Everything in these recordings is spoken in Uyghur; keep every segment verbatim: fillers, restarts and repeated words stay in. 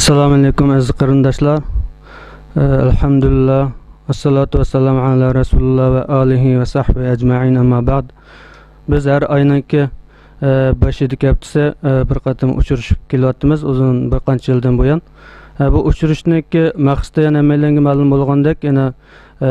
ئەسسالامۇ ئەلەيكۇم، ئەزىز قېرىنداشلار. ئە، ئەلھەمدۇلىللا، ۋەسسالاتۇ ۋەسسالامۇ ئەلا رەسۇلىللا ۋە ئالىھى ۋە سەھبىھى ئەجمەئىن، ئەمما بەئد. بىز ھەر ئاينىڭكى، ئە، بەشىنچى ھەپتىسى، ئە، بىر قېتىم ئۇچرىشىپ كېلىۋاتىمىز، ئۇزۇن بىر قانچە يىلدىن بۇيان. ئە، بۇ ئۇچرىشىشنىڭكى مەقسىتى يەنە ھەممەيلەنگە مەلۇم بولغاندەك، يەنە، ئە،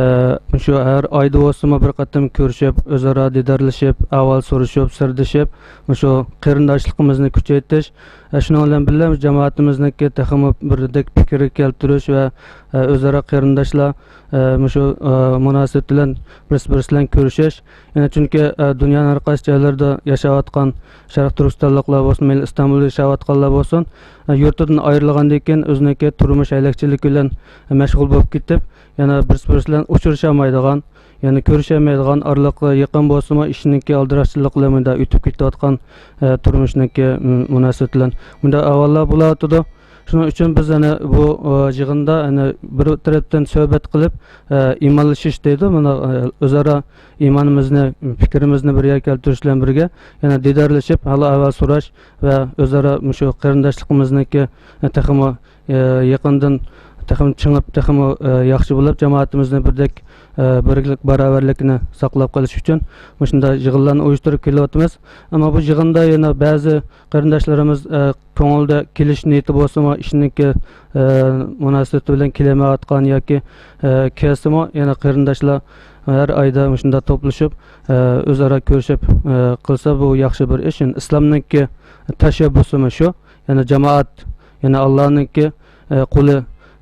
مۇشۇ ھەر ئايدا بولسىمۇ بىر قېتىم كۆرۈشۈپ، ئۆزئارا دىدارلىشىپ، ئەھۋال سورىشىپ، سىردىشىپ، مۇشۇ قېرىنداشلىقىمىزنى كۈچەيتىش، ئە، شۇنىڭ بىلەن بىللە، جامائىتىمىزنىڭكى تېخىمۇ بىردەك پىكىرگە كەلتۈرۈش ۋە، ئە، ئۆزئارا قېرىنداشلار، ئە، مۇشۇ، ئە، مۇناسىۋەت بىلەن بىرسى بىرسى بىلەن كۆرۈشۈش. يەنە چۈنكى، ئە، دۇنيانىڭ ھەر قايسى جايلىرىدا ياشاۋاتقان شەرقىي تۈركىستانلىقلار بولسۇن، مەيلى ئىستانبۇلدا ياشاۋاتقانلار بولسۇن، ئە، يۇرتىدىن ئايرىلغاندىن كېيىن ئۆزىنىڭكى تۇرمۇش ھەيلەكچىلىكى بىلەن مەشغۇل بولۇپ كېتىپ، يەنە بىرسى بىرسى بىلەن ئۇچرىشالمايدىغان، يەنى كۆرۈشەلمەيدىغان، ئارىلىق يېقىن بولسىمۇ، ئىشنىڭكى ئالدىراشچىلىقى بىلەن مۇنداق ئۆتۈپ كېتىۋاتقان، ئە، تۇرمۇشنىڭكى، م-، مۇناسىۋىتى بىلەن مۇنداق ئەھۋاللار بولۇۋاتىدۇ. شۇنىڭ ئۈچۈن بىز يەنە بۇ، ئە، يىغىندا يەنە بىر تەرەپتىن سۆھبەت قىلىپ، ئە، ئىمانلىشىش دەيدۇ، مانا، ئە، ئۆزئارا ئىمانىمىزنى، پىكرىمىزنى بىر يەرگە كەلتۈرۈش بىلەن بىرگە، يەنە دىدارلىشىپ، ھال-ئەھۋال سوراش ۋە ئۆزئارا مۇشۇ قېرىنداشلىقىمىزنىڭكى، ئە، تېخىمۇ ئە، يېقىندىن تېخىمۇ چىڭىپ، تېخىمۇ، ئە، ياخشى بولۇپ، جامائىتىمىزنى بىردەك، ئە، بىرلىك، باراۋەرلىكنى ساقلاپ قېلىش ئۈچۈن مۇشۇنداق يىغىنلارنى ئۇيۇشتۇرۇپ كېلىۋاتىمىز. ئەمما بۇ يىغىندا يەنە بەزى قېرىنداشلىرىمىز، ئە، كۆڭلىدە كېلىش نىيىتى بولسىمۇ، ئىشنىڭكى، ئە، مۇناسىۋىتى بىلەن كېلەلمەيۋاتقان ياكى، ئە، كەلسىمۇ، يەنە قېرىنداشلار ھەر ئايدا مۇشۇنداق توپلىشىپ، ئە، ئۆزئارا كۆرۈشۈپ، ئە، قىلسا، بۇ ياخشى بىر ئىش. يەنى ئىسلامنىڭكى تەشەببۇسىمۇ شۇ. يەنى جامائەت، يەنى ئاللانىڭكى، ئە، قۇلى،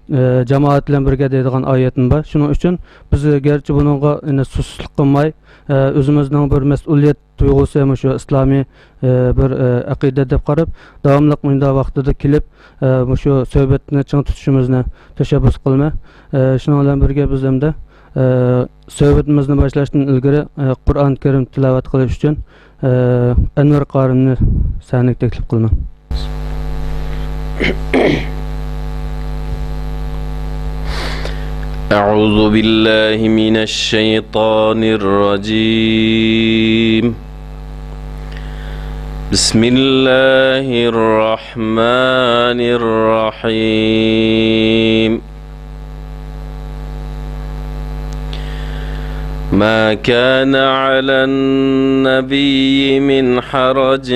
ئە، جامائەت بىلەن بىرگە دەيدىغان ئايەتمۇ بار. شۇنىڭ ئۈچۈن بىز گەرچە بۇنىڭغا يەنى سۇسلۇق قىلماي، ئە، ئۆزىمىزنىڭ بىر مەسئۇلىيەت تۇيغۇسى مۇشۇ ئىسلامىي، ئە، بىر، ئە، ئەقىدە دەپ قاراپ، داۋاملىق مۇنداق ۋاقتىدا كېلىپ، ئە، مۇشۇ سۆھبەتنى چىڭ تۇتۇشىمىزنى تەشەببۇس قىلىمەن. ئە، شۇنىڭ بىلەن بىرگە بىز ئەمدى، ئە، سۆھبىتىمىزنى باشلاشتىن ئىلگىرى، ئە، قۇرئان كەرىم تىلاۋەت قىلىش ئۈچۈن، ئە، ئەنۋەر قارىمنى سەھنىگە تەكلىپ قىلىمەن. أعوذ بالله من الشيطان الرجيم. بسم الله الرحمن الرحيم. ما كان على النبي من حرج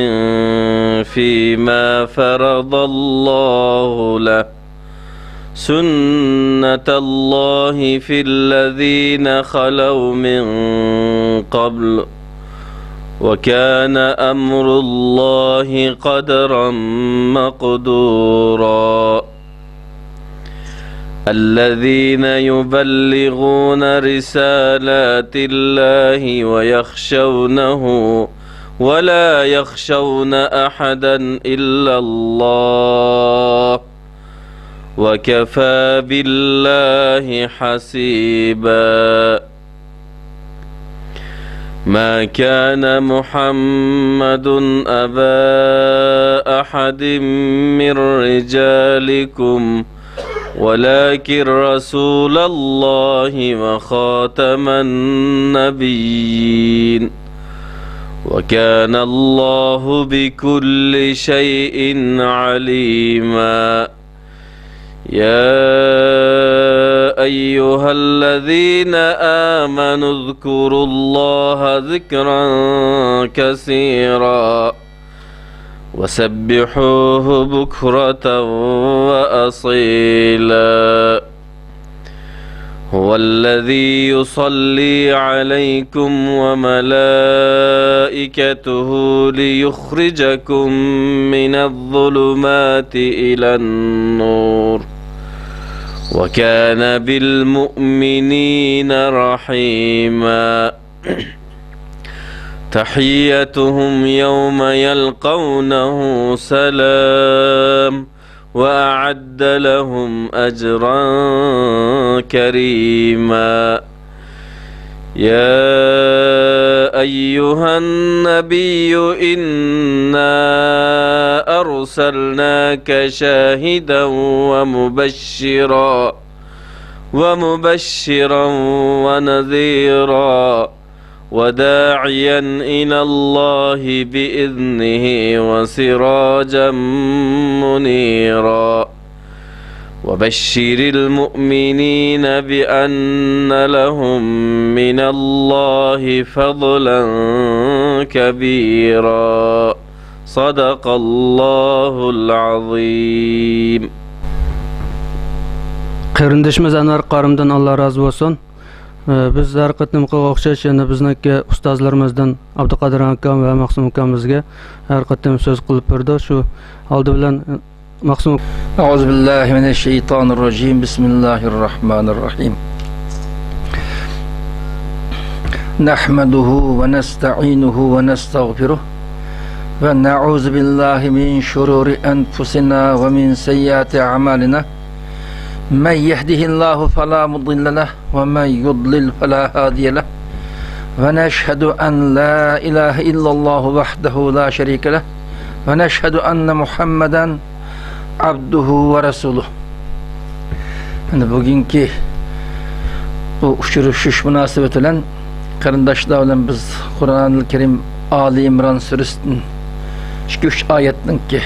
فيما فرض الله له، سنة الله في الذين خلوا من قبل، وكان أمر الله قدرا مقدورا. الذين يبلغون رسالات الله ويخشونه ولا يخشون أحدا إلا الله، وكفى بالله حسيبا. ما كان محمد أبا أحد من رجالكم ولكن رسول الله وخاتم النبيين، وكان الله بكل شيء عليما. يا أيها الذين آمنوا اذكروا الله ذكرا كثيرا وسبحوه بكرة وأصيلا. هو الذي يصلي عليكم وملائكته ليخرجكم من الظلمات إلى النور، وكان بالمؤمنين رحيما. تحيتهم يوم يلقونه سلام، وأعد لهم أجرا كريما. يا أيها النبي إنا أرسلناك شاهدا ومبشرا، ومبشرا ونذيرا، وداعيا إلى الله بإذنه وسراجا منيرا. وبشر المؤمنين بأن لهم من الله فضلا كبيرا. صدق الله العظيم. قېرىندىشىمىز ئەنۋەر قارىمدىن ئاللا رازى بولسۇن. ئە، بىز ھەر قېتىمقىغا ئوخشاش يەنە بىزنىڭكى ئۇستازلىرىمىزدىن ئابدۇقادىر ئاكام ۋە مەخسۇم ئاكام بىزگە ھەر قېتىم سۆز قىلىپ بېرىدۇ. شۇ ئالدى بىلەن، ئە، مەخسۇم. أعوذ بالله من الشيطان الرجيم. بسم الله الرحمن الرحيم. نحمده ونستعينه ونستغفره ونعوذ بالله من شرور أنفسنا ومن سيئات أعمالنا. من يهده الله فلا مضل له ومن يضلل فلا هادي له. ونشهد أن لا إله إلا الله وحده لا شريك له. ونشهد أن محمدا عبده ورسوله. ئەنە بۈگۈنكى بۇ ئۇچرىشىش مۇناسىۋىتى بىلەن قېرىنداشلار بىلەن بىز قۇرئانىل كەرىم ئالى ئىمران سۈرىسىدىن ئىككى، ئۈچ ئايەتنىڭكى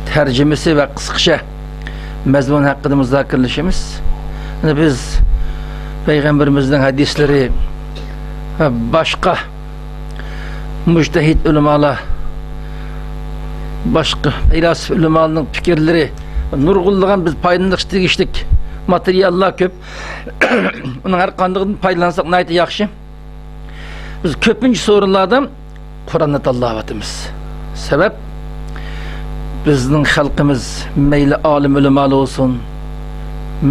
تەرجىمىسى ۋە قىسقىچە مەزمۇن ھەققىدە مۇزاكىرىلىشىمىز. يەنى بىز پەيغەمبىرىمىزنىڭ ھەدىسلىرى ۋە باشقا مۇجتەھىد ئۆلىمالار، باشقا پەيلاسوپ ئۆلىمالارنىڭ پىكىرلىرى، نۇرغۇنلىغان بىز پايدىلىنىشقا تېگىشلىك ماتېرىياللار كۆپ. ئۇنىڭ ھەر قاندىقىدىن پايدىلانساق ناھايىتى ياخشى. بىز كۆپىنچە سورۇنلاردا قۇرئاننى تاللاۋاتىمىز. سەۋەب، بىزنىڭ خەلقىمىز مەيلى ئالىم ئۆلىمالار بولسۇن،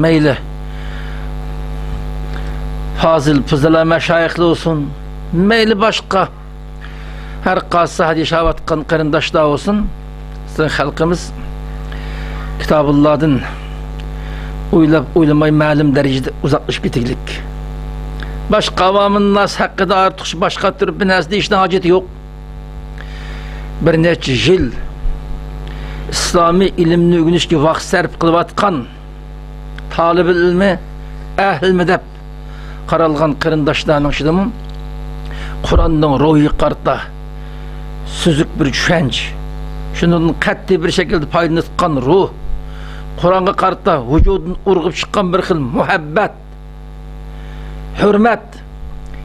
مەيلى پازىل پۇزىلا مەشايىخلار بولسۇن، مەيلى باشقا ھەر قايسى ساھەدە ياشاۋاتقان قېرىنداشلار بولسۇن، بىزنىڭ خەلقىمىز كىتابۇللادىن ئويلاپ ئويلىماي مەلۇم دەرىجىدە ئۇزاقلىشىپ كېتىگلىك. باشقا ئاۋامىنناس ھەققىدە ئارتۇقچە باش قاتۇرۇپ بىر نەرسە دېيىشنىڭ ھاجىتى يوق. بىر نەچچە يىل ئىسلامىي ئىلىمنى ئۆگىنىشكە ۋاقىت سەرپ قىلىۋاتقان تالىبىل ئىلمى، ئەھلىمى دەپ قارالغان قېرىنداشلارنىڭ ئىچىدىمۇ قۇرئاننىڭ روھىغا قارىتا سۈزۈك بىر چۈشەنچە، شۇنىڭدىن قەتئىي بىر شەكىلدە پايدىلىنىۋاتقان روھ، قۇرئانغا قارىتا ۋۇجۇدىدىن ئۇرغۇپ چىققان بىر خىل مۇھەببەت، ھۆرمەت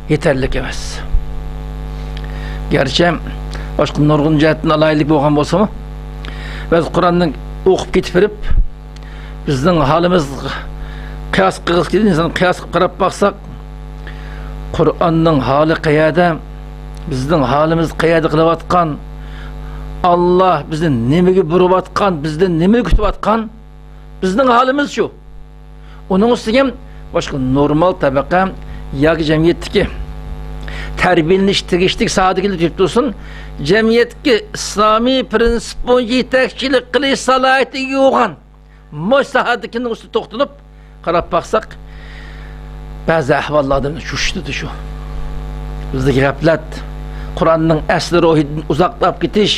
يېتەرلىك ئەمەس. گەرچە باشقا نۇرغۇن جەھەتتىن ئالاھىدىلىك بولغان بولسىمۇ، بىز قۇرئاننى ئوقۇپ كېتىپ بېرىپ، بىزنىڭ ھالىمىزغا قىياس قىلغۇسى كېلىدۇ. ئىنسان قىياس قىلىپ قاراپ باقساق، قۇرئاننىڭ ھالى قەيەردە، بىزنىڭ ھالىمىز قەيەردە قېلىۋاتقان، ئاللا بىزنى نېمىگە بۇرۇۋاتقان، بىزدىن نېمىنى كۈتۈۋاتقان، بىزنىڭ ھالىمىزچۇ؟ ئۇنىڭ ئۈستىگە باشقا نورمال تەبەقە ياكى جەمئىيەتتىكى تەربىيەلىنىش تېگىشلىك ساھەدىكىلەر كېلىپ تۇرسۇن، جەمئىيەتتىكى ئىسلامىي پىرىنسىپ بويىچە يېتەكچىلىك قىلىش سالاھىيىتىگە ئىگە بولغان مۇشۇ ساھەدىكىنىڭ ئۈستىدە توختىلىپ قاراپ باقساق، بەزى ئەھۋاللاردىن چۈشتى شۇ. بىزدىكى غەپلەت، قۇرئاننىڭ ئەسلى روھىدىن ئۇزاقلاپ كېتىش،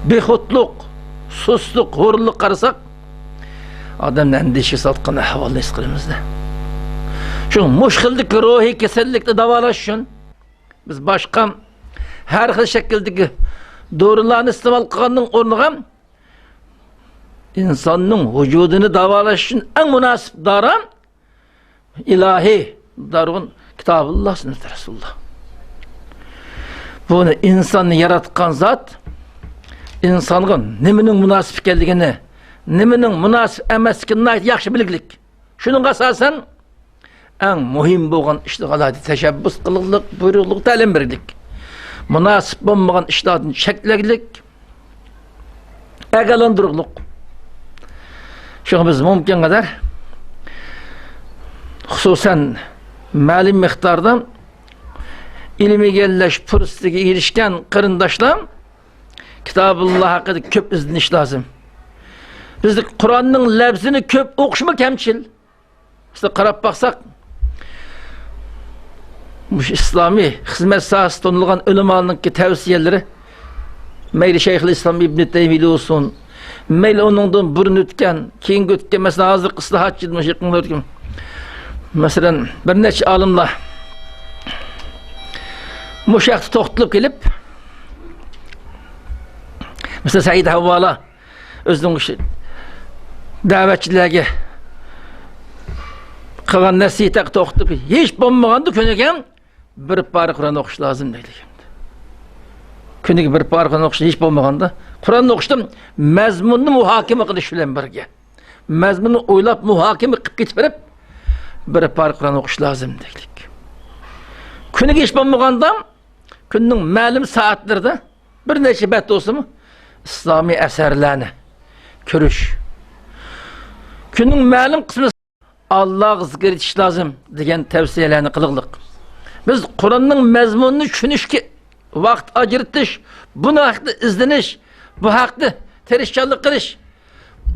بىخۇدلۇق، سۇسلۇق، ھۇرۇنلۇق قارىساق، ئادەمنى ئەندىشىگە سالىدىغان ئەھۋالنى ھېس قىلىمىز-دە. شۇ مۇشۇ خىلدىكى روھىي كېسەللىكنى داۋالاش ئۈچۈن بىز باشقا ھەر خىل شەكىلدىكى دورىلارنى ئىستېمال قىلغاننىڭ ئورنىغا ئىنساننىڭ ۋۇجۇدىنى داۋالاش ئۈچۈن ئەڭ مۇناسىپ دارا ئىلاھىي دارىغۇن كىتابۇللا، سۈننىتى رەسۇلۇللا. بۇنى ئىنساننى ياراتقان زات ئىنسانغا نېمىنىڭ مۇناسىپ ئىكەنلىكىنى، نېمىنىڭ مۇناسىپ ئەمەسلىكىنى ناھايىتى ياخشى بىلگلىك. شۇنىڭغا ئاساسەن، ئەڭ مۇھىم بولغان ئىشلارغا ئالاھىدە تەشەببۇس قىلغلىق، بۇيرۇغلۇق، تەلىم بەرگلىك. مۇناسىپ بولمىغان ئىشلاردىن چەكلەگلىك، ئاگاھلاندۇرۇقلۇق. شۇڭا بىز مۇمكىن قەدەر، خۇسۇسەن، مەلۇم مىقداردا ئىلىم ئىگىلەش پۇرسىتىگە ئېرىشكەن قېرىنداشلار كىتابۇللا ھەققىدە كۆپ ئىزدىنىش لازىم. بىزدە قۇرئاننىڭ لەپزىنى كۆپ ئوقۇشمۇ كەمچىل. بىز قاراپ باقساق، مۇشۇ ئىسلامىي خىزمەت ساھەسىدە تونۇلغان ئۆلىمانىڭكى تەۋسىيەلىرى، مەيلى شەيخۇل ئىسلام ئىبنى تەيمىيە بولسۇن، مەيلى ئۇنىڭدىن بۇرۇن ئۆتكەن، كېيىنكى ئۆتكەن، مەسىلەن، ھازىرقى ئىسلاھاتچى، مۇشۇ يېقىندا ئۆتكەن، مەسىلەن، بىر نەچچە ئالىملار مۇشۇ ھەقتە توختىلىپ كېلىپ، مەسىلەن، سەئىد ھەۋۋالا ئۆزىنىڭ شۇ دەۋەتچىلەرگە قىلغان نەسىھەتكە توختىلىپ، ھېچ بولمىغاندا كۈنىگە بىر پارە قۇرئان ئوقۇش لازىم دەيدىكەن. كۈنىگە بىر پارە قۇرئان ئوقۇش، ھېچ بولمىغاندا قۇرئان ئوقۇشتا مەزمۇننى مۇھاكىمە قىلىش بىلەن بىرگە، مەزمۇننى ئويلاپ، مۇھاكىمە قىلىپ كېتىپ بېرىپ، بىر پارە قۇرئان ئوقۇش لازىم دەيدىكەن. كۈنىگە ھېچ بولمىغاندا كۈننىڭ مەلۇم سائەتلىرىدە بىر نەچچە بەت بولسىمۇ ئىسلامىي ئەسەرلەرنى كۆرۈش. كۈننىڭ مەلۇم قىسمى ئاللاغا زىكىر ئېيتىش لازىم دېگەن تەۋسىيەلەرنى قىلغلىق. بىز قۇرئاننىڭ مەزمۇنىنى چۈشىنىشكە ۋاقىت ئاجرىتىش، بۇنىڭ ھەققىدە ئىزدىنىش، بۇ ھەقتە تىرىشچانلىق قىلىش،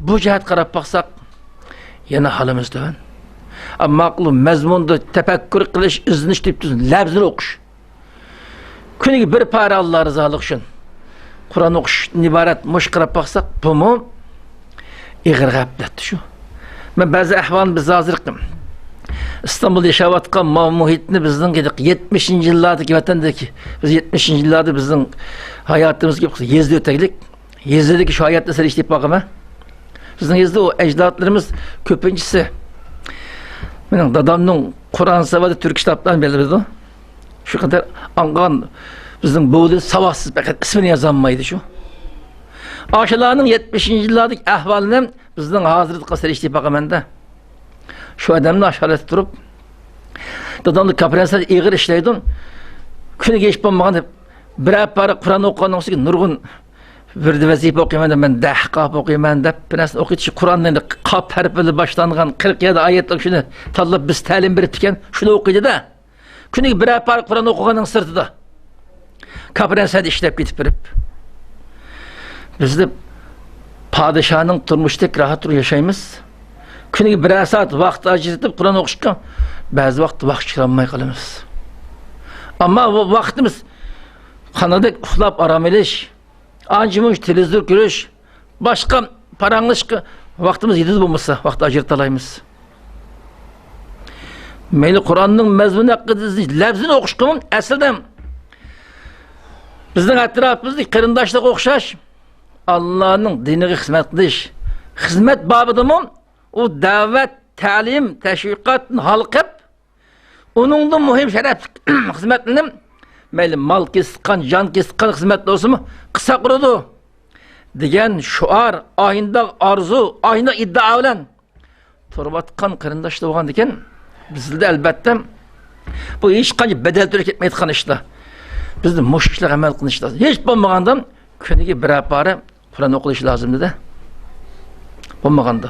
بۇ جەھەتكە قاراپ باقساق، يەنە ھالىمىز تۆۋەن. ئەمما مەزمۇندا تەپەككۇر قىلىش، ئىزدىنىش دەپ تۇرسۇن، لەۋزىنى ئوقۇش. كۈنىگە بىر پارە ئاللا رىزالىقى ئۈچۈن قۇرئان ئوقۇشتىن ئىبارەت مۇشۇ قاراپ باقساق، بۇمۇ ئېغىر غەپلەت شۇ. مەن بەزى ئەھۋالنى، بىز ھازىرقى ئىستانبۇلدا ياشاۋاتقان ماۋۇ مۇھىتنى، بىزنىڭ يەتمىشىنچى يىللاردىكى ۋەتەندىكى، بىز يەتمىشىنچى يىللاردا بىزنىڭ ھاياتىمىزغا يېزىدا ئۆتەيلىك. يېزىدىكى شۇ ھاياتنى سەل ئىشلىتىپ باقىمەن. بىزنىڭ يېزىدا ئۇ ئەجدادلىرىمىز كۆپىنچىسى، مېنىڭ دادامنىڭ قۇرئان ساۋاتى تۈرك كىتابلارنى بىلىدۇ. شۇ قەدەر ئاڭغان بىزنىڭ بوۋىلىرى ساۋاتسىز، پەقەت ئىسمىنى يازالمايدۇ شۇ. ئاشۇلارنىڭ يەتمىشىنچى يىللاردىكى ئەھۋالىنى بىزنىڭ ھازىرقى سەل ئىشلىتىپ باقىمەن-دە. شۇ ئادەمنى ئاشۇ ھالەتتە تۇرۇپ، دادامدا كاپىرەنسە ئېغىر ئىشلەيدۇ. كۈنىگە ھېچ بولمىغاندا بىرەر پارە قۇرئان ئوقۇغاننىڭ ئۈستىگە نۇرغۇن ۋىردى ۋەزىپە ئوقۇيمەن دەپ، مەن دەھ قاپ ئوقۇيمەن دەپ، بىر نەرسىنى ئوقۇيدۇ. شۇ قۇرئاننى قاپ ھەرپى بىلەن باشلانغان قىرىق يەردە ئايەتلىك شۇنى تاللاپ، بىز تەلىم بېرىپتىكەن، شۇنى ئوقۇيدۇ-دە. كۈنىگە بىرەر پارە قۇرئان ئوقۇغاننىڭ سىرتىدا كاپىرەنسەدە ئىشلەپ كېتىپ بېرىپ، بىز دەپ پادىشاھنىڭ تۇرمۇشىدەك راھەت تۇرۇپ ياشايمىز. كۈنىگە بىرەر سائەت ۋاقىت ئاجرىتىپ قۇرئان ئوقۇشقا بەزى ۋاقىت ۋاقىت چىقىرالماي قالىمىز. ئەمما بۇ ۋاقتىمىز قانغۇدەك ئۇخلاپ ئارام ئېلىش، ئانچە-مۇنچە تېلېۋىزور كۆرۈش، باشقا پاراڭلىشىشقا ۋاقتىمىز يېتىدۇ، بولمىسا ۋاقىت ئاجرىتالايمىز. مەيلى قۇرئاننىڭ مەزمۇنى ھەققىدە لەۋزىنى ئوقۇشقىمۇ ئەسلىدە بىزنىڭ ئەتراپىمىزدىكى قېرىنداشلارغا ئوخشاش ئاللانىڭ دىنىغا خىزمەت قىلىش، خىزمەت بابىدىمۇ ئۇ دەۋەت، تەلىم، تەشۋىقاتتىن ھالقىپ، ئۇنىڭدىن مۇھىم شەرەپلىك خىزمەتلىرىنى مەيلى مال كېسىتقان، جان كېسىتقان خىزمەت بولسىمۇ قىلساق بولىدۇ دېگەن شوئار، ئاينداغ ئارزۇ، ئاينداغ ئىددىئا بىلەن تۇرۇۋاتقان قېرىنداشلار بولغاندىكىن، بىزدە ئەلۋەتتە بۇ ھېچقانچە بەدەل تۆلەپ كەتمەيدىغان ئىشلار. بىزدە مۇشۇ ئىشلارغا ئەمەل قىلىش لازىم. ھېچ بولمىغاندا كۈنىگە بىرەر پارە قۇرئان ئوقۇلۇشى لازىم دېدى. بولمىغاندا.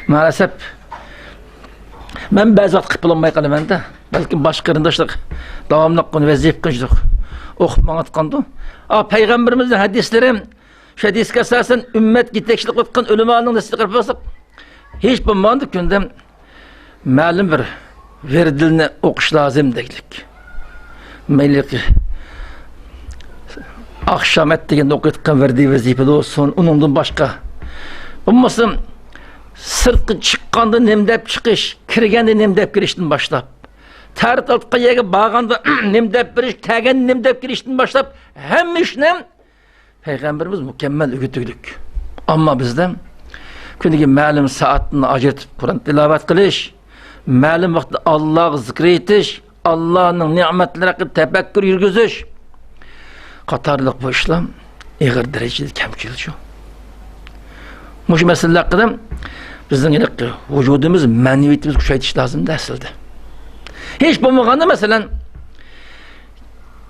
مائەلەسەپ، مەن بەزى ۋاقىت قىلىپ بولالماي قالىمەن-دە. بەلكىم باشقا قېرىنداشلار داۋاملىق بۇنى ۋەزىپە قىلىشلىق ئوقۇپ ماڭاتقاندۇ. ئا، پەيغەمبىرىمىزنىڭ ھەدىسلىرى، شۇ ھەدىسكە ئاساسەن ئۈممەتكە يېتەكچىلىك قىلىۋاتقان ئۆلىمانىڭ نەسىھىتىگە قاراپ باقساق، ھېچ بولمىغاندا كۈندە مەلۇم بىر ۋىردىلنى ئوقۇش لازىم دەيلىك. مەيلى ئاخشام ئەتىگەندە ئوقۇيدىغان ۋىردى ۋەزىپىدە بولسۇن، ئۇنىڭدىن باشقا. بولمىسا سىرتقا چىققاندا نېمە دەپ چىقىش، كىرگەندە نېمە دەپ كىرىشتىن باشلاپ، تەرەت ئالىدىغان يەرگە بارغاندا نېمە دەپ بېرىش، كەلگەندە نېمە دەپ كىرىشتىن باشلاپ، ھەممە ئىشنى پەيغەمبىرىمىز مۇكەممەل ئۆگىتىۋىدۇق. ئەمما بىزدە كۈنىگە مەلۇم سائەتنى ئاجرىتىپ قۇرئان تىلاۋەت قىلىش، مەلۇم ۋاقىتتا ئاللاغا زىكىر ئېيتىش، ئاللانىڭ نېمەتلىرى ھەققىدە تەپەككۇر يۈرگۈزۈش قاتارلىق بۇ ئىشلار ئېغىر دەرىجىدە كەمچىل شۇ. مۇشۇ مەسىلىلەر ھەققىدە بىزنىڭ ھېلىقى ۋۇجۇدىمىز، مەنىۋىيىتىمىزنى كۈچەيتىش لازىمدى ئەسلىدە. ھېچ بولمىغاندا، مەسىلەن،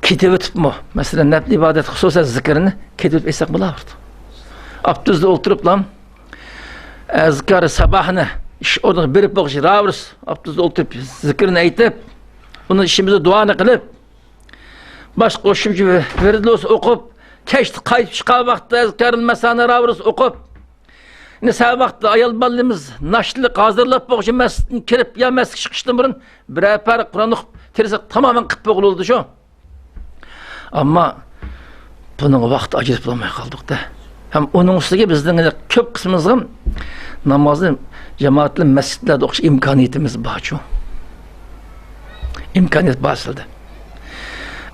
كېتىۋېتىپمۇ، مەسىلەن، نەپلى ئىبادەت، خۇسۇسەن زىكىرنى كېتىۋېتىپ ئېيتساق بولاۋېرىدۇ. ئاپتوبۇستا ئولتۇرۇپلا ئەزكار ساباھنى ئىش ئورنىغا بېرىپ بولغۇچە راۋۇرۇس ئاپتوبۇستا ئولتۇرۇپ زىكىرنى ئېيتىپ، ئۇنىڭ ئىچىمىزدە دۇئانى قىلىپ، باشقا قوشۇمچە ۋىردلوس ئوقۇپ، كەچتە قايتىپ چىققان ۋاقىتتا ئەزكارىل مەسانى راۋۇرۇس ئوقۇپ، ئەمدى سەھەر ۋاقتىدا ئايال بالىلىرىمىز ناشتىلىق ھازىرلاپ بولغۇچە مەسچىتتىن كىرىپ يا مەسچىتكە چىقىشتىن بۇرۇن بىرەر پارە قۇرئان ئوقۇپ تىرىساق تامامەن قىلىپ بولغىلى بولىدۇ شۇ. ئەمما بۇنىڭغا ۋاقىت ئاجرىتىپ بولماي قالدۇق-دە. ھەم ئۇنىڭ ئۈستىگە بىزنىڭ كۆپ قىسمىمىزغا نامازنى جامائەت بىلەن مەسچىتلەردە ئوقۇش ئىمكانىيىتىمىز بارچۇ؟ ئىمكانىيەت بار سىلىدە.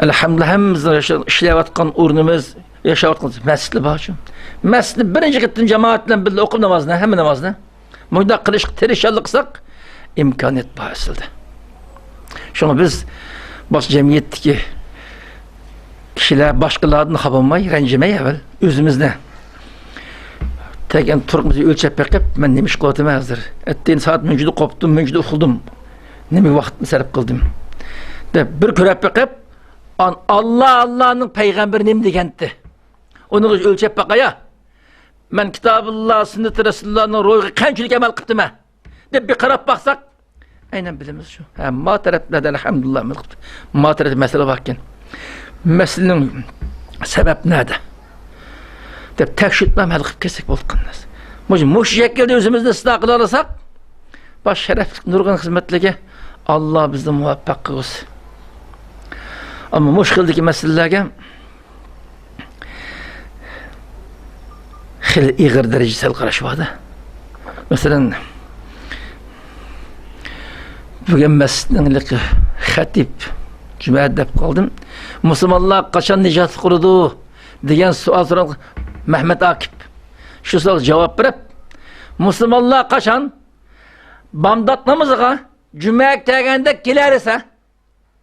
ئەلھەمدۇلىللا، ھەممىمىزنىڭ ياشا-، ئىشلەۋاتقان ئورنىمىز، ياشاۋاتقان مەسچىتلەر بارچۇ؟ مەسچىتتە بىرىنچى قېتىم جامائەت بىلەن بىللە ئوقۇپ نامازنى، ھەممە نامازنى. مۇنداق قىلىشقا تىرىشچانلىق قىلساق، ئىمكانىيەت بار ئەسلىدە. شۇڭا بىز باشقا جەمئىيەتتىكى كىشىلەر باشقىلاردىن خاپا بولماي، رەنجىمەي ئەۋەل ئۆزىمىزنى تەگەن تۇرقىمىزنى ئۆلچەپ بېقىپ، مەن نېمە ئىش قىلىۋاتىمەن ھازىر؟ ئەتىگەن سائەت مۇنچىدا قوپتۇم، مۇنچىدا ئۇخلىدىم. نېمە ۋاقىتنى سەرپ قىلدىم؟ دەپ بىر كۆرۈپ بېقىپ، ئان-، ئاللا، ئاللانىڭ پەيغەمبىرى نېمە دېگەنتى؟ ئۇنى ئۆلچەپ باقايا. مەن كىتابۇللا، سۈننىتى رەسۇلۇللانىڭ روھىغا قانچىلىك ئەمەل قىپتىمەن دەپ بىر قاراپ باقساق، ئەينەن بىلىمىز شۇ. ھە، ما تەرەپلەردە ئەلھەمدۇلىللا ئەمەل قىپتۇ. ما تەرەپتە مەسىلە باركەن. مەسىلىنىڭ سەۋەب نەدە؟ دەپ تەكشۈرتمەي ھەل قىلىپ كەتسەك بولىدىغان نەرسە. مۇشۇ، مۇشۇ شەكىلدە ئۆزىمىزنى ئىسلاھ قىلالىساق، باش شەرەپلىك نۇرغۇن خىزمەتلەرگە ئاللا بىزنى مۇۋەپپەق قىلغۇسى. ئەمما مۇشۇ خىلدىكى مەسىلىلەرگە خېلى ئېغىر دەرىجىدە سەل قاراش بار-دە. مەسىلەن، بۈگۈن مەسچىتنىڭ خەتىپ جۈمە دەپ قالدىم. مۇسۇلمانلار قاچان نىجاتلىق قۇرىدۇ؟ دېگەن سوئال سورىغان مەھمەت ئاكىپ. شۇ سوئالغا جاۋاب بېرىپ، مۇسۇلمانلار قاچان بامدات نامىزىغا جۈمەگە كەلگەندە كېلەلىسە،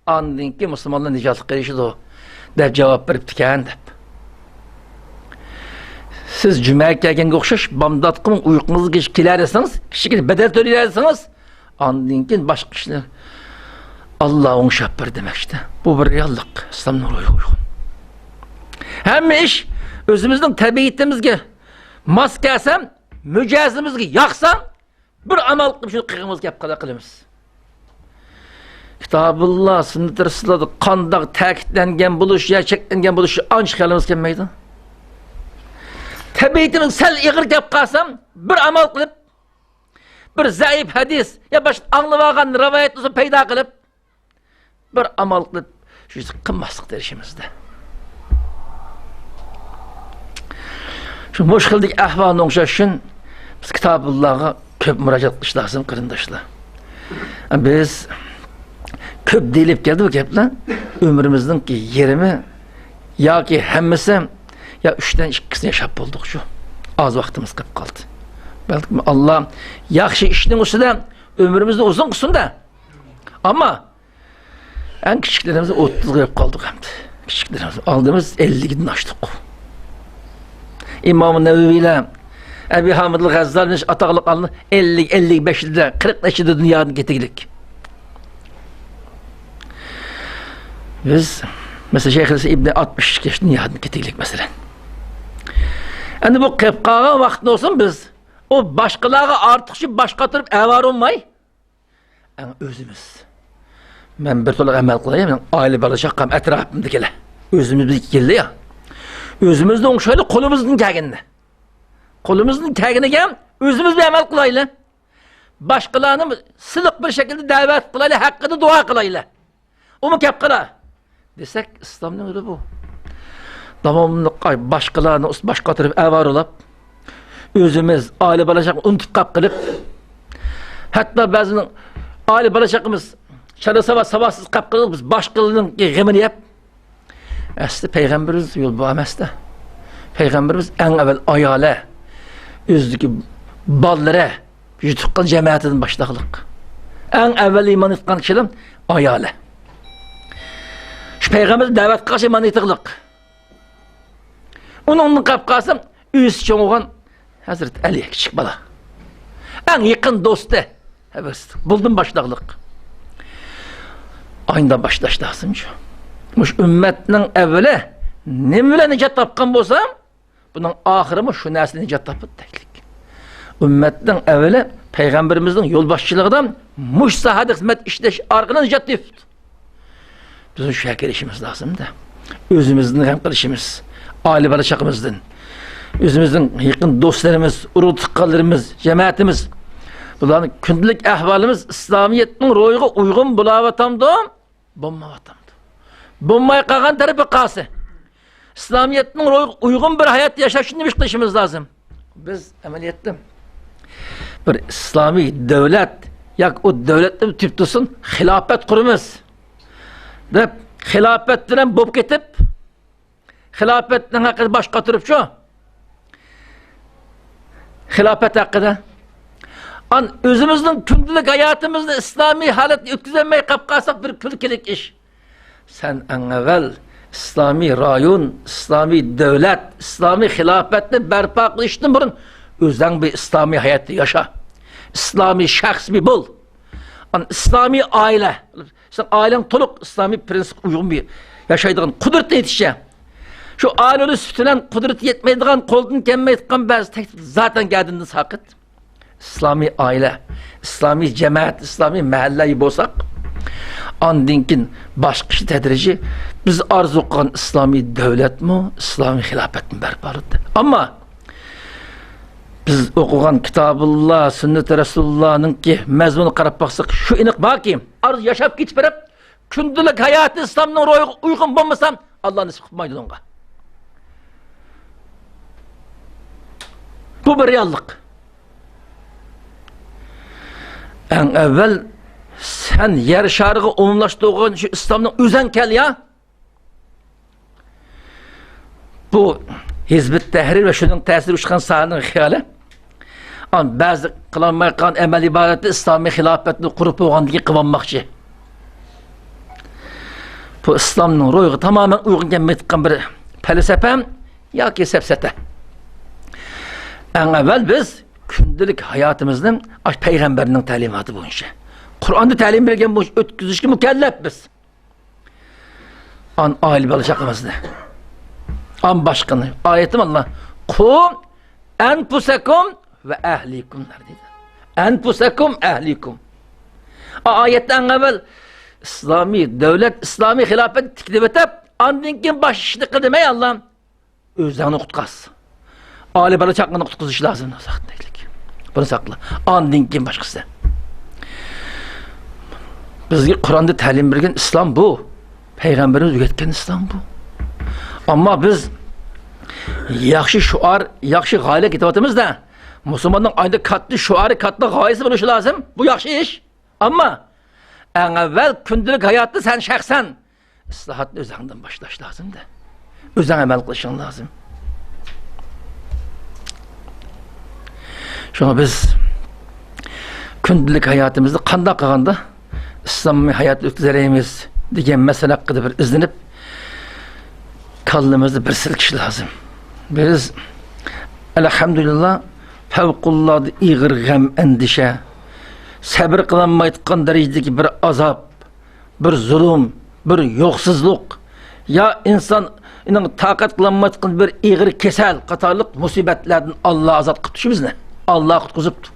ئاندىن كېيىن مۇسۇلمانلار نىجاتلىققا ئېرىشىدۇ، دەپ جاۋاب بېرىپتىكەن، دەپ. سىز جۈمەگە كەلگەنگە ئوخشاش، بامداتقىمۇ ئۇيقۇڭىزغا كېلەلىسىڭىز، كىچىككىنە بەدەل تۆلىيەلىسىڭىز، ئاندىن كېيىن باشقا ئىشنى ئاللا ئوڭشاپ بېرىدۇ دېمەكچىدە. بۇ بىر رېئاللىق، ئىسلامنىڭ روھىغا ئۇيغۇن. ھەممە ئىش ئۆزىمىزنىڭ تەبىئىتىمىزگە ماس كەلسە، مىجەزىمىزگە ياقسا، بىر ئامال قىلىپ شۇنى قىلغىمىز كەپ قالا قىلىمىز. كىتابۇللا، سۈننىتى رەسۇلۇللادا قانداق تەكىتلەنگەن بولۇش يا چەكلەنگەن بولۇشى ئانچە خىيالىمىز كەلمەيدۇ. تەبىئىتىمىز سەل ئېغىر كەپ قالسا، بىر ئامال قىلىپ، بىر زەئىپ ھەدىس يا باشقا ئاڭلىۋالغان رىۋايەت بولسا پەيدا قىلىپ، بىر ئامال قىلىپ، شۇ قىلماسلىققا تىرىشىمىز-دە. شۇ مۇشۇ خىلدىكى ئەھۋالنى ئوڭشاش ئۈچۈن بىز كىتابۇللاغا كۆپ مۇراجىئەت قىلىش لازىم، قېرىنداشلار. بىز كۆپ دېيىلىپ كەلدى بۇ گەپلەر. ئۆمرىمىزنىڭ يېرىمى ياكى ھەممىسى يا ئۈچتىن ئىككىسىنى ياشاپ بولدۇق شۇ. ئاز ۋاقتىمىز قېلىپ قالدى. بەلكىم ئاللا ياخشى ئىشنىڭ ئۈستىدە ئۆمرىمىزنى ئۇزۇن قىلسۇن-دە. ئەمما ئەڭ كىچىكلىرىمىز ئوتتۇزغا يېتىپ قالدۇق ئەمدى. كىچىكلىرىمىز، ئالدىمىز ئەللىكتىن ئاشتۇق. ئىمام نەۋەۋىيلەر، ئەبى ھامىد غەززالى ئاتاقلىق ئالىملار ئەللىك، ئەللىك بەشلىدە، قىرىق نەچچىدە دۇنيادىن كېتىگلىك. بىز، مەسىلەن، شەيخۇلئىسلام ئىبنى ئاتمىش ياش دۇنيادىن كېتىگلىك، مەسىلەن. ئەمدى بۇ قېلىپ قالغان ۋاقىتتا بولسۇن بىز ئۇ باشقىلارغا ئارتۇقچە باش قاتۇرۇپ ئاۋارە بولماي، ئەڭ ئۆزىمىز. مەن بىر تولا ئەمەل قىلاي، مېنىڭ ئائىلە بالا چاقام ئەتراپىمدىكىلەر. ئۆزىمىزدىكى كېلدى يا. ئۆزىمىزنى ئوڭشايلى قولىمىزدىن كەلگىنىنى. قولىمىزدىن كەلگىنىگە ئۆزىمىز بىر ئەمەل قىلايلى. باشقىلارنى سىلىق بىر شەكىلدە دەۋەت قىلايلى، ھەققىدە دۇئا قىلايلى. ئۇمۇ كەپ قالا دېسەك، ئىسلامنىڭ يولى بۇ. داۋاملىق باشقىلارنى باش قاتۇرۇپ ئاۋارىلاپ، ئۆزىمىز ئائىلە بالا چاقىنى ئۇنتۇپ قاپ قېلىپ، ھەتتا بەزىنىڭ ئائىلە بالا چاقىمىز چالا ساۋات ساۋاتسىز قاپ قېلىپ، بىز باشقىلارنىڭ غېمىنى يەپ. ئەسلى پەيغەمبىرىمىز يول بۇ ئەمەستە. پەيغەمبىرىمىز ئەڭ ئەۋۋەل ئايالى، ئۆزىدىكى بالىلىرى، يۇتۇپ قالغان جەمەتىدىن باشلاقلىق. ئەڭ ئەۋۋەل ئىمان ئېيتقان كىشىلەر ئايالى. شۇ پەيغەمبەر دەۋەت قىلغاچ ئىمان ئېيتىقلىق. ئۇنىڭدىن قاپ قالسا، ئۆزى چوڭ بولغان ھەزرىتى ئەلى، كىچىك بالا. ئەڭ يېقىن دوستى. بۇلدىن باشلاقلىق. ئاينىدا باشلاش لازىمچۇ. مۇشۇ ئۈممەتنىڭ ئەۋۋىلى نېمە بىلەن نىجات تاپقان بولسا، بۇنىڭ ئاخىرىمۇ شۇ نەرسىدىن نىجات تاپىدۇ دەيلىك. ئۈممەتنىڭ ئەۋۋىلى پەيغەمبىرىمىزنىڭ يولباشچىلىقىدا مۇشۇ ساھەدە خىزمەت ئىشلەش ئارقىلىق نىجات تېپىپتۇ. بىز شۇ يەرگە كېلىشىمىز لازىمدا. ئۆزىمىزدىن غەم قىلىشىمىز، ئائىلە بالا چاقىمىزدىن، ئۆزىمىزنىڭ يېقىن دوستلىرىمىز، ئۇرۇق تۇغقانلىرىمىز، جەمەتىمىز، بۇلارنىڭ كۈندىلىك ئەھۋالىمىز ئىسلامىيەتنىڭ روھىغا ئۇيغۇن بولاۋاتامدۇ؟ بولمايۋاتامدۇ؟ بولماي قالغان تەرىپى قالسا، ئىسلامىيەتنىڭ روھىغا ئۇيغۇن بىر ھايات ياشاش ئۈچۈن نېمە ئىش قىلىشىمىز لازىم؟ بىز ئەمەلىيەتتە بىر ئىسلامىي دۆلەت ياكى ئۇ دۆلەتنى تۈپ تۇتسۇن، خىلاپەت قۇرىمىز دەپ، خىلاپەت بىلەن بولۇپ كېتىپ، خىلاپەتنىڭ ھەققىدە باش قاتۇرۇپچۇ؟ خىلاپەت ھەققىدە. ئان ئۆزىمىزنىڭ كۈندىلىك ھاياتىمىزنى ئىسلامىي ھالەتتە ئۆتكۈزەلمەي قاپ قالساق، بىر كۈلكىلىك ئىش. سەن ئەڭ ئەۋۋەل ئىسلامىي رايون، ئىسلامىي دۆلەت، ئىسلامىي خىلاپەتنى بەرپا قىلىشتىن بۇرۇن ئۆزەڭ بىر ئىسلامىي ھاياتتا ياشا. ئىسلامىي شەخس بىر بول. ئان ئىسلامىي ئائىلە. سەن ئائىلەڭ تولۇق ئىسلامىي پرىنسىپقا ئۇيغۇن بىر ياشايدىغان قۇدرىتى يېتىشىچە. شۇ ئائىلە ئۆلۈش سۈپىتى بىلەن قۇدرىتى يەتمەيدىغان، قولدىن كەلمەيدىغان بەزى تەكلىپ زاتەن گەدىنىدىن ساقىت. ئىسلامىي ئائىلە، ئىسلامىي جەمەت، ئىسلامىي مەھەللە بولساق، ئاندىن كېيىن باشقا ئىش تەدرىجىي بىز ئارزۇ قىلغان ئىسلامىي دۆلەتمۇ، ئىسلامىي خىلاپەتمۇ بەرپا بولىدۇ. ئەمما بىز ئوقۇغان كىتابۇللا، سۈننىتى رەسۇلۇللانىڭكى مەزمۇنىغا قاراپ باقساق، شۇ ئېنىق باركى، ئارزۇ ياشاپ كېتىپ بېرىپ، كۈندىلىك ھاياتى ئىسلامنىڭ روھىغا ئۇيغۇن بولمىسا، ئاللا نېسىپ قىلمايدۇ ئۇنىڭغا. بۇ بىر رېئاللىق. ئەڭ ئەۋۋەل سەن يەر شارىغا ئومۇملاشتۇرغان شۇ ئىسلامنىڭ ئۆزەڭ كەل يا. بۇ ھىزبۇت تەھرىر ۋە شۇنىڭ تەسىرى ئۇچقان ساھەنىڭ خىيالى. ئان بەزى قىلالماي قالغان ئەمەل ئىبادەتتە ئىسلامىي خىلاپەتنى قۇرۇپ بولغاندىن كېيىن قىلىۋالماقچى. بۇ ئىسلامنىڭ روھىغا تامامەن ئۇيغۇن كەلمەيدىغان بىر پەلسەپە ياكى سەپسەتە. ئەڭ ئەۋۋەل بىز كۈندىلىك ھاياتىمىزنى ئاشۇ پەيغەمبەرنىڭ تەلىماتى بويىچە، قۇرئاندا تەلىم بېرىلگەن بويىچە ئۆتكۈزۈشكە مۇكەللەپ بىز. ئان ئائىلە بالا چاقىمىزنى. ئان باشقىنى. ئايەتتە ئاللا، قۇ ئەنپۇسەكۇم ۋە ئەھلىكۇم دەيدۇ. ئەنپۇسەكۇم، ئەھلىكۇم. ئا-، ئايەتتە ئەڭ ئەۋۋەل ئىسلامىي دۆلەت، ئىسلامىي خىلاپەت تىكلىۋېتىپ، ئاندىن كېيىن باشقا ئىشنى قىلدىم، ئەي ئاللام. ئۆزۈڭنى قۇتقاز. ئائىلە بالا چاقىنى قۇتقۇزۇش لازىم. بۇنى ساقلا. ئاندىن كېيىن باشقىسى. بىزگە قۇرئاندا تەلىم بەرگەن ئىسلام بۇ. پەيغەمبىرىمىز ئۆگەتكەن ئىسلام بۇ. ئەمما بىز ياخشى شوئار، ياخشى غايىلەرگە يېتىۋاتىمىز-دە. مۇسۇلماننىڭ ئايدا كاتتا شوئارى، كاتتا غايىسى بولۇشى لازىم. بۇ ياخشى ئىش. ئەمما ئەڭ ئەۋۋەل كۈندىلىك ھاياتتا سەن شەخسەن ئىسلاھاتنى ئۆزۈڭدىن باشلاش لازىم-دە. ئۆزۈڭ ئەمەل قىلىشىڭ لازىم. شۇڭا بىز كۈندىلىك ھاياتىمىزدا قانداق قىلغاندا ئىسلامىي ھايات ئۆتكۈزەلەيمىز دېگەن مەسىلە ھەققىدە بىر ئىزدىنىپ، كاللىمىزنى بىر سىلكىش لازىم. بىز، ئەلھەمدۇلىللا، پەۋقۇلئاددە ئېغىر غەم، ئەندىشە، سەبرى قىلالمايدىغان دەرىجىدىكى بىر ئازاب، بىر زۇلۇم، بىر يوقسۇزلۇق، يا ئىنساننىڭ تاقەت قىلالمايدىغان بىر ئېغىر كېسەل قاتارلىق مۇسىبەتلەردىن ئاللا ئازاد قىپتۇ شۇ بىزنى. ئاللا قۇتقۇزۇپتۇ.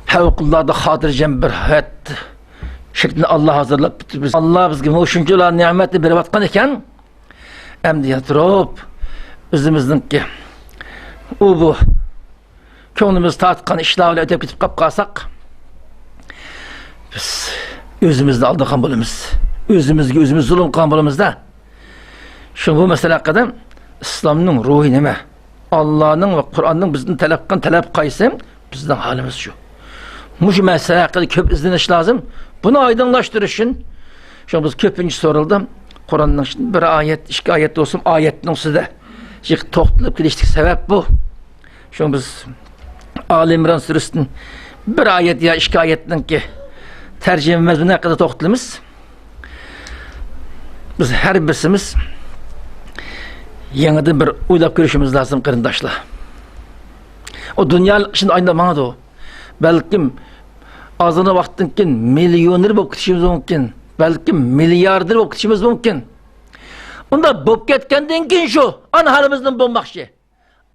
پەۋقۇلئاددە خاتىرجەم بىر ھايات شەكلىنى ئاللا ھازىرلاپتۇ بىز. ئاللا بىزگە مۇشۇنچىلا نېمەتنى بېرىۋاتقان ئىكەن، ئەمدى ياتۇرۇپ ئۆزىمىزنىڭكى ئۇ بۇ كۆڭلىمىز تارتقان ئىشلار بىلەن ئۆتۈپ كېتىپ قاپ قالساق، بىز ئۆزىمىزنى ئالدىغان بولىمىز. ئۆزىمىزگە ئۆزىمىز زۇلۇم قىلغان بولىمىز-دە. شۇ بۇ مەسىلە ھەققىدە ئىسلامنىڭ روھى نېمە؟ ئاللانىڭ ۋە قۇرئاننىڭ بىزدىن تەلەپ قىلغان تەلەپ قايسى؟ بىزنىڭ ھالىمىز شۇ. مۇشۇ مەسىلە ھەققىدە كۆپ ئىزدىنىش لازىم. بۇنى ئايدىڭلاشتۇرۇش ئۈچۈن، شۇڭا بىز كۆپىنچە سورالدا قۇرئاننىڭ ئىچىدە بىر ئايەت، ئىككى ئايەت بولسۇن، ئايەتنىڭ ئۈستىدە جىق توختىلىپ كېلىشتىكى سەۋەب بۇ. شۇڭا بىز ئالى ئىمران سۈرىسىدىن بىر ئايەت يا ئىككى ئايەتنىڭكى تەرجىمە مەزمۇنى ھەققىدە توختىلىمىز. بىز ھەر بىرسىمىز يېڭىدىن بىر ئويلاپ كۆرۈشىمىز لازىم، قېرىنداشلار. ئۇ دۇنيا ئىچىدە ئايلىنىپ ماڭىدۇ. بەلكىم ئازغىنە ۋاقىتتىن كېيىن مىليونېر بولۇپ كېتىشىمىز مۇمكىن. بەلكىم مىلياردېر بولۇپ كېتىشىمىز مۇمكىن. ئۇنداق بولۇپ كەتكەندىن كېيىن شۇ ئانا ھالىمىز نېمە بولماقچى؟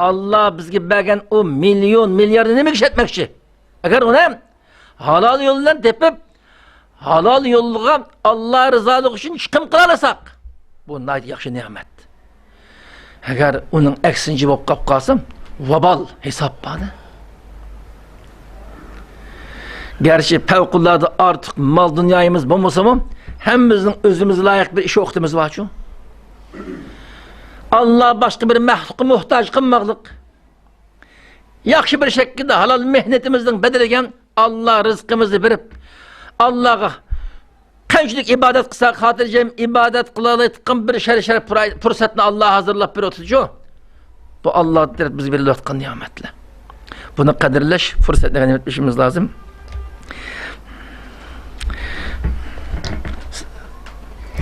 ئاللا بىزگە بەرگەن ئۇ مىليون، مىلياردنى نېمىگە ئىشلەتمەكچى؟ ئەگەر ئۇنى ھالال يول بىلەن تېپىپ، ھالال يولغا ئاللا رىزالىقى ئۈچۈن چىقىم قىلالىساق، بۇ ناھايىتى ياخشى نېمەت. ئەگەر ئۇنىڭ ئەكسىنچە بولۇپ قاپ قالسا، ۋابال، ھېساب بار. گەرچە پەۋقۇلئاددە ئارتۇق مال دۇنيايىمىز بولمىسىمۇ، ھەممىمىزنىڭ ئۆزىمىزگە لايىق بىر ئىش ۋاقتىمىز بارچۇ؟ ئاللا باشقا بىر مەخلۇققا موھتاج قىلماقلىق. ياخشى بىر شەكىلدە ھالال مېھنىتىمىزنىڭ بەدىلىگە ئاللا رىزقىمىزنى بېرىپ، ئاللاغا قانچىلىك ئىبادەت قىلساق، خاتىرجەم ئىبادەت قىلالايدىغان بىر شەر-، شەرەپ پۇرا-، پۇرسەتنى ئاللا ھازىرلاپ بېرىۋاتىدۇ. بۇ ئاللا تەرەپ بىزگە بېرىلىۋاتقان نېمەتلەر. بۇنى قەدىرلەش پۇرسەتنى غەنىيمەت بىلىشىمىز لازىم.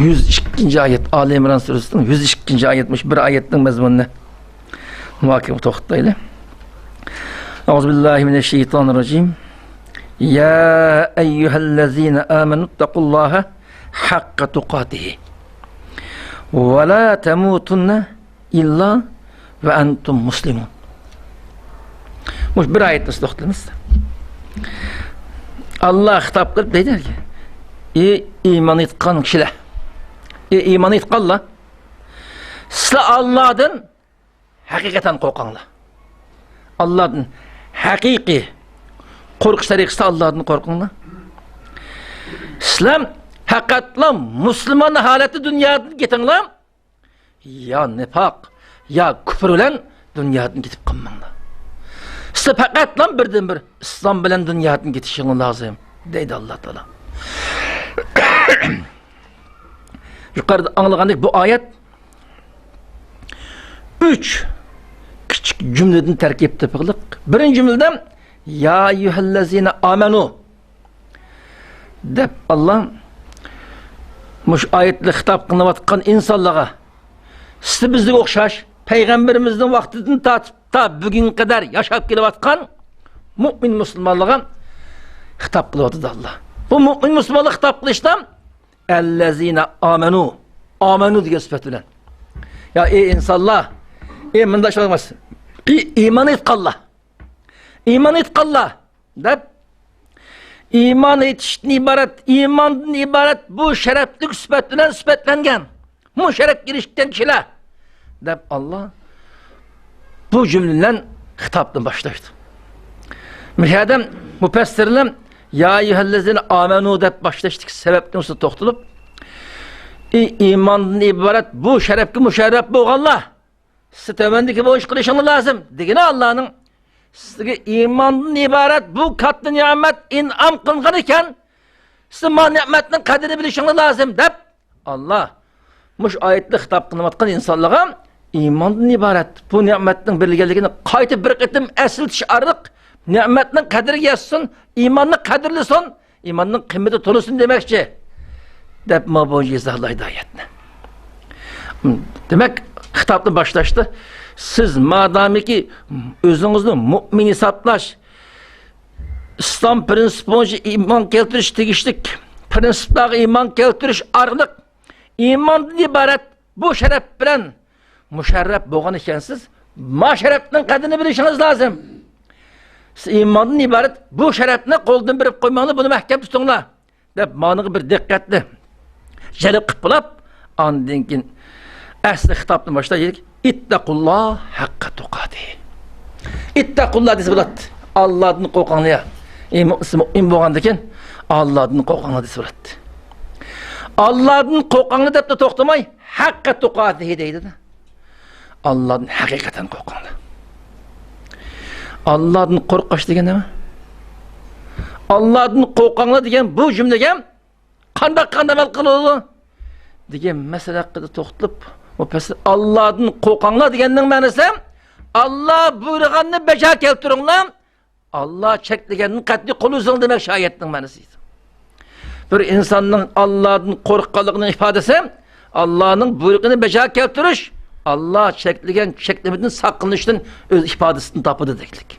يۈز ئىككىنچى ئايەت، ئالى ئىمران سۈرىسىنىڭ يۈز ئىككىنچى ئايەت، مۇشۇ بىر ئايەتنىڭ مەزمۇنىنى مۇھاكىمە توختايلى. أعوذ بالله من الشيطان الرجيم. يا أيها الذين آمنوا اتقوا الله حق تقاته ولا تموتن إلا وأنتم مسلمون. مۇشۇ بىر ئايەتنى توختىلىمىز. ئاللا خىتاب قىلىپ دەيدىكى، ئى ئىمان ئېيتقان كىشىلەر، ئى ئىمان ئېيتقانلار، سىلەر ئاللادىن ھەقىقەتەن قورقۇڭلار. ئاللادىن ھەقىقىي قورقۇش تەرىقىسىدە ئاللادىن قورقۇڭلار. سىلەر پەقەتلا مۇسۇلمان ھالەتتە دۇنيادىن كېتىڭلار. يا نىپاق، يا كۇپۇر بىلەن دۇنيادىن كېتىپ قالماڭلار. سىلەر پەقەتلا بىردىن بىر ئىسلام بىلەن دۇنيادىن كېتىشىڭلار لازىم، دەيدۇ ئاللا تائالا. يۇقىرىدا ئاڭلىغاندەك بۇ ئايەت ئۈچ كىچىك جۈملىدىن تەركىب تېپىقلىق. بىرىنچى جۈملىدە، يا ئەييۇھەللەزىنە ئامەنۇ دەپ، ئاللا مۇشۇ ئايەتتە خىتاب قىلىنىۋاتقان ئىنسانلارغا، سىز بىزگە ئوخشاش پەيغەمبىرىمىزنىڭ ۋاقتىدىن تارتىپ تا بۈگۈنگە قەدەر ياشاپ كېلىۋاتقان مۇئمىن مۇسۇلمانلارغا خىتاب قىلىۋاتىدۇ ئاللا. بۇ مۇئمىن مۇسۇلمانلارغا خىتاب قىلىشتا، ئەللەزىنە ئامەنۇ، ئامەنۇ دېگەن سۈپەت بىلەن. يا ئى ئىنسانلار، ئى مۇنداق ئەمەس، ئى ئىمان ئېيتقانلار، ئىمان ئېيتقانلار دەپ، ئىمان ئېيتىشتىن ئىبارەت، ئىماندىن ئىبارەت بۇ شەرەپلىك سۈپەت بىلەن سۈپەتلەنگەن، بۇ شەرەپكە ئېرىشكەن كىشىلەر دەپ، ئاللا بۇ جۈملە بىلەن خىتابنى باشلايدۇ. مۇشۇ يەردە مۇپەسسىرلەر يا ئەييۇھەللەزىنە ئامەنۇ دەپ باشلاشتىكى سەۋەبنى ئۈستىدە توختىلىپ، ئى ئىماندىن ئىبارەت بۇ شەرەپكە مۇشەررەپ بولغانلار، سىز تۆۋەندىكى بۇ ئىش قىلىشىڭلار لازىم دېگىنى ئاللانىڭ سىزگە ئىماندىن ئىبارەت بۇ كاتتا نېمەت ئىنئام قىلغان ئىكەن، سىز ما نېمەتنىڭ قەدرىنى بىلىشىڭلار لازىم دەپ، ئاللا مۇشۇ ئايەتتە خىتاب قىلىنىۋاتقان ئىنسانلارغا ئىماندىن ئىبارەت بۇ نېمەتنىڭ بېرىلگەنلىكىنى قايتا بىر قېتىم ئەسلىتىش ئارقىلىق نېمەتنىڭ قەدرىگە يەتسۇن، ئىماننى قەدىرلىسۇن، ئىماننىڭ قىممىتى تونۇلسۇن دېمەكچى، دەپ ما بويىچە ئىزاھلايدۇ ئايەتنى. دېمەك، خىتابنى باشلاشتا، سىز مادامىكى ئۆزىڭىزنى مۇئمىن ھېسابلاش، ئىسلام پرىنسىپى بويىچە ئىمان كەلتۈرۈش تېگىشلىك پرىنسىپلارغا ئىمان كەلتۈرۈش ئارقىلىق ئىماندىن ئىبارەت بۇ شەرەپ بىلەن مۇشەررەپ بولغان ئىكەنسىز، ما شەرەپنىڭ قەدرىنى بىلىشىڭىز لازىم. سىز ئىماندىن ئىبارەت بۇ شەرەپنى قولدىن بېرىپ قويماڭلار، بۇنى مەھكەم تۇتۇڭلار، دەپ مانىغا بىر دىققەتنى جەلپ قىلىپ بولاپ، ئاندىن كېيىن ئەسلى خىتابنى باشلايدۇ. ئىتتەقۇللا ھەققە تۇقاتى. ئىتتەقۇللا دېسە بولاتتى. ئاللادىن قورقۇڭلار يا. ئى مۇ-، مۇئمىن بولغاندىكىن ئاللادىن قورقۇڭلار دېسە بولاتتى. ئاللادىن قورقۇڭلار دەپلا توختىماي، ھەققە تۇقاتىھى دەيدۇ-دە. ئاللادىن ھەقىقەتەن قورقۇڭلار. ئاللادىن قورقۇش دېگەن نېمە؟ ئاللادىن قورقۇڭلار دېگەن بۇ جۈملىگە قانداق، قانداق ئەمەل قىلىدۇ دېگەن مەسىلە ھەققىدە توختىلىپ، مۇپەسسىر، ئاللادىن قورقۇڭلار دېگەننىڭ مەنىسى، ئاللا بۇيرۇغاننى بەجا كەلتۈرۈڭلار، ئاللا چەكلىگەننى قەتئىي قول ئۈزۈڭ دېمەك شۇ ئايەتنىڭ مەنىسى. بىر ئىنساننىڭ ئاللادىن قورققانلىقىنىڭ ئىپادىسى، ئاللانىڭ بۇيرۇقىنى بەجا كەلتۈرۈش، ئاللا چەكلىگەن چەكلىمىدىن ساقلىنىشتىن ئۆز ئىپادىسىنى تاپىدۇ دېگەنلىك.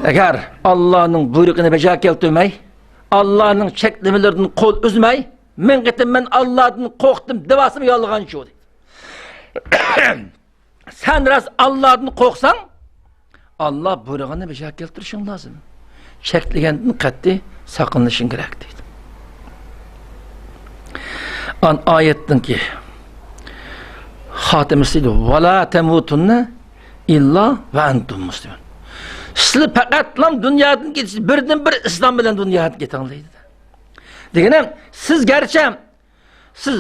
ئەگەر ئاللانىڭ بۇيرۇقىنى بەجا كەلتۈرمەي، ئاللانىڭ چەكلىمىلىرىدىن قول ئۈزمەي، مىڭ قېتىم مەن ئاللادىن قورقتۇم دېۋالسىمۇ يالغانچى ئۇ دەيدۇ. سەن راست ئاللادىن قورقساڭ، ئاللا بۇيرۇغىنىنى بېجا كەلتۈرۈشۈڭ لازىم. چەكلىگەندىن قەتئىي ساقلىنىشىڭ كېرەك دەيدۇ. ئان ئايەتنىڭكى خاتىمىسى دەيدۇ، ۋەلا تەمۇتۇننە ئىللا ۋە ئەنتۇم مۇسلىمۇن. سىلەر پەقەتلا دۇنيادىن كېتىش، بىردىن بىر ئىسلام بىلەن دۇنيادىن كېتىڭ دەيدۇ. دېگىنى، سىز گەرچە سىز